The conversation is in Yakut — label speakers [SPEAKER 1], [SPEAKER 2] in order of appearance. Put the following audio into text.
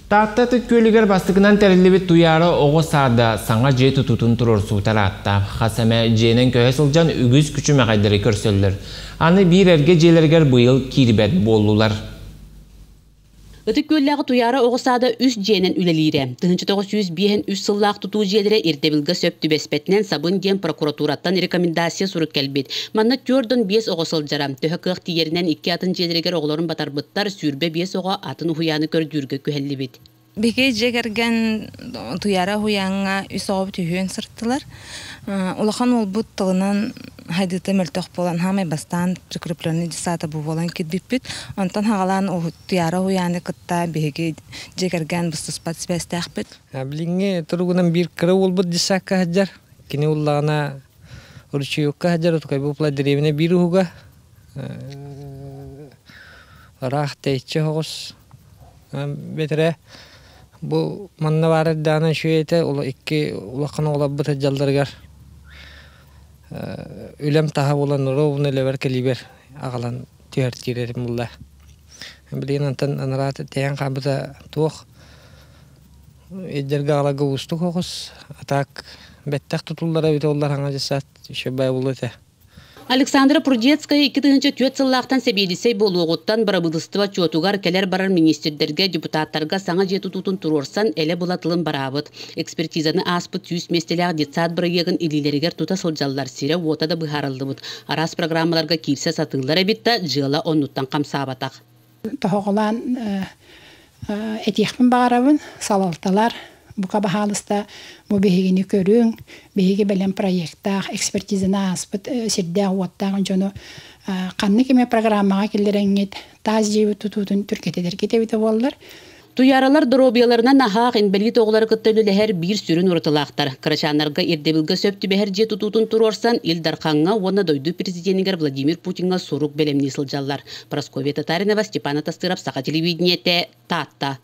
[SPEAKER 1] Таатта Ытык Күөлүгэр бастакынан тэриллибит Туйаара оҕо саада саҥа дьиэ тутуутун туруорсубута ыраатта. Хас эмэ дьиэнэн көһө сылдьан үгүс күчүмэҕэйдэри көрсөллөр. Аны биир эргэ дьиэлэригэр быйыл киирбэт буоллулар.
[SPEAKER 2] Ытык Күөллээҕи Туйаара оҕо саада үс дьиэнэн үлэлиирэ. 1953 сыллаах тутуу дьиэлэрэ ирдэбилгэ сөп түбэспэтинэн сабын диэн прокуратураттан рекомендация сурук кэлбит. Манна 45 оҕо сылдьара. Төһө кыах тиийэринэн икки атын дьиэлэригэр оҕолорун батарбыттар, 25 оҕо атын уһуйааны көрдүүргэ күһэллибит.
[SPEAKER 3] Биһиги дьиэ кэргэн Туйаара уһуйааҥҥа үс оҕобут үһүөн сырыттылар. Улахан уолбут тылынан хайдыыта мөлтөх буолан, хаамай бастаан прикрепленный десата бу буолан киирбиппит. Онтон хаҕалаан Туйаара уһуйааны кытта биһиги дьиэ кэргэн быстыспат сибээстээхпит.
[SPEAKER 4] Билиҥҥи туругунан биир кыра уолбут десакка сылдьар. Кини уллаҕына Ручеевка сылдьар, Утукайбупла дэриэбинэ биир уһуга. Ыраах тэйиччи соҕус бэтэрээ бу манна баар эрдэҕинэ үчүгэй этэ икки улахан оҕолорбут сылдьалларыгар үлэм таһа буолан ровно үлэбэр кэлиибэр аҕалан түһэртиир этим булла. Билигин онтон анараа тэйэн хаалбыта туох илдьэргэ аҕаларга уустук оҕус, а так бэттэх тутуллара эбитэ буоллар хаҥа дьыссаат еще бай буолуо этэ.
[SPEAKER 2] Александра Прудецкая 2004 сыллаахтан сэбиэдиссэй буолуоҕуттан бырабыыталыстыба отчуотугар кэлэр-барар миниистирдэргэ, депутаттарга саҥа дьиэ тутуутун туруорсан элэ-была тылын бараабыт. Экспертизаны ааспыт 100 миэстэлээх детсад бырайыагын илиилэригэр тута сылдьаллар, сирэ-уота да быһаарыллыбыт. Араас программаларга киирсэ сатыыллар эбит да, дьыала оннуттан хамсаабатах.
[SPEAKER 5] Тоһоҕолоон этиэхпин баҕарабын, салалталар бука баһаалыста бу биһигини көрүҥ, биһиги бэлэм проектаах, экспертизаны ааспыт сирдээх-уоттаах дьону ханнык эмэ программаҕа киллэрэҥҥит таас дьиэбит тутуутун түргэтэтэргит эбитэ буоллар.
[SPEAKER 2] Туйааралар доруобуйаларынан аһаах инбэлиит оҕолору кытта үлэлэһэр биир сүрүн уратылаахтар. Кырачааннарга ирдэбилгэ сөп түбэһэр дьиэ тутуутун туруорсан Ил Дархаҥҥа уонна дойду президенигэр Владимир Путиҥҥа сурук бэлэмнии сылдьаллар. Прасковья Татаринова, Степан Атастыров, Саха телевидениетэ, Таатта.